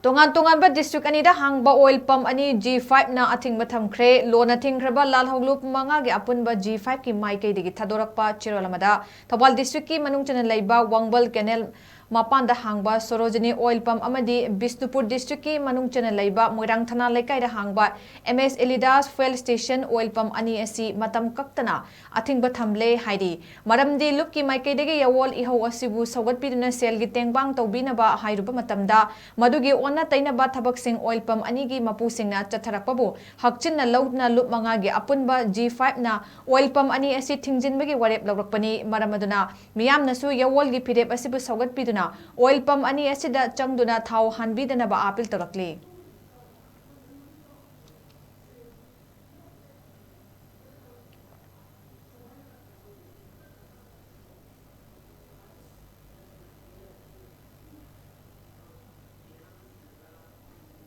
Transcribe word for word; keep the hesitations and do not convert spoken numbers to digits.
ꯇꯣꯉꯥꯟ ꯇꯣꯉꯥꯟꯕ district ꯑꯅꯤꯗ ꯍꯥꯡꯕ oil pump ꯑꯅꯤ G five ꯅ ꯑꯊꯤꯡꯕ ꯊꯝꯈ꯭ꯔꯦ꯫ ꯂꯣꯟꯅ ꯊꯤꯡꯈ꯭ꯔꯕ ꯂꯥꯜꯍꯧꯂꯨꯞ ꯃꯉꯥꯒꯤ ꯑꯄꯨꯟꯕ G five ꯀꯤ ꯃꯥꯏꯀꯩꯗꯒꯤ ꯊꯥꯗꯣꯔꯛꯄ ꯆꯦꯔꯣꯜ ꯑꯃꯗ ꯊꯧꯕꯥꯜ district ꯀꯤ ꯃꯅꯨꯡ ꯆꯟꯅ ꯂꯩꯕ ꯋꯥꯡꯕꯜ canal ꯃꯄꯥꯟꯗ ꯍꯥꯡꯕ ꯁꯣꯔꯣꯖꯤꯅꯤ oil pump ꯑꯃꯗꯤ ꯕꯤꯁꯅꯨꯄꯨꯔ district ꯀꯤ ꯃꯅꯨꯡ ꯆꯟꯅ ꯂꯩꯕ ꯃꯣꯏꯔꯥꯡ ꯊꯅꯥ ꯂꯩꯀꯥꯏꯗ ꯍꯥꯡꯕ M S Elidas fuel station oil pump ꯑꯅꯤ ꯑꯁꯤ ꯃꯇꯝ ꯀꯛꯇꯅ ꯑꯊꯤꯡꯕ ꯊꯝꯂꯦ ꯍꯥꯏꯔꯤ꯫ ꯃꯔꯝꯗꯤ ꯂꯨꯞꯀꯤ ꯃꯥꯏꯀꯩꯗꯒꯤ ꯌꯥꯋꯣꯜ ꯏꯍꯧ ꯑꯁꯤꯕꯨ ꯁꯧꯒꯠꯄꯤꯗꯨꯅ ꯁꯦꯜꯒꯤ ꯇꯦꯡꯕꯥꯡ ꯇꯧꯕꯤꯅꯕ ꯍꯥꯏꯔꯨꯕ ꯃꯇꯝꯗ ꯃꯗꯨꯒꯤ ꯑꯣꯟꯅ ꯇꯩꯅꯕ ꯊꯕꯛꯁꯤꯡ oil pump ꯑꯅꯤꯒꯤ ꯃꯄꯨꯁꯤꯡꯅ ꯆꯠꯊꯔꯛꯄꯕꯨ ꯍꯛꯆꯤꯟꯅ ꯂꯧꯗꯨꯅ ꯂꯨꯞ ꯃꯉꯥꯒꯤ ꯑꯄꯨꯟꯕ G five ꯅ oil pump ꯑꯅꯤ ꯑꯁꯤ ꯊꯤꯡꯖꯤꯟꯕꯒꯤ ꯋꯥꯔꯦꯞ ꯂꯧꯔꯛꯄꯅꯤ꯫ ꯃꯔꯝ ꯑꯗꯨꯅ ꯃꯤꯌꯥꯝꯅꯁꯨ ꯌꯥꯋꯣꯜꯒꯤ ꯐꯤꯔꯦꯞ ꯑꯁꯤꯕꯨ ꯁꯧꯒꯠꯄꯤꯗꯨꯅ oil pump ꯑꯅꯤ ꯑꯁꯤꯗ ꯆꯪꯗꯨꯅ ꯊꯥꯎ ꯍꯥꯟꯕꯤꯗꯅꯕ appeal ꯇꯧꯔꯛꯂꯤ꯫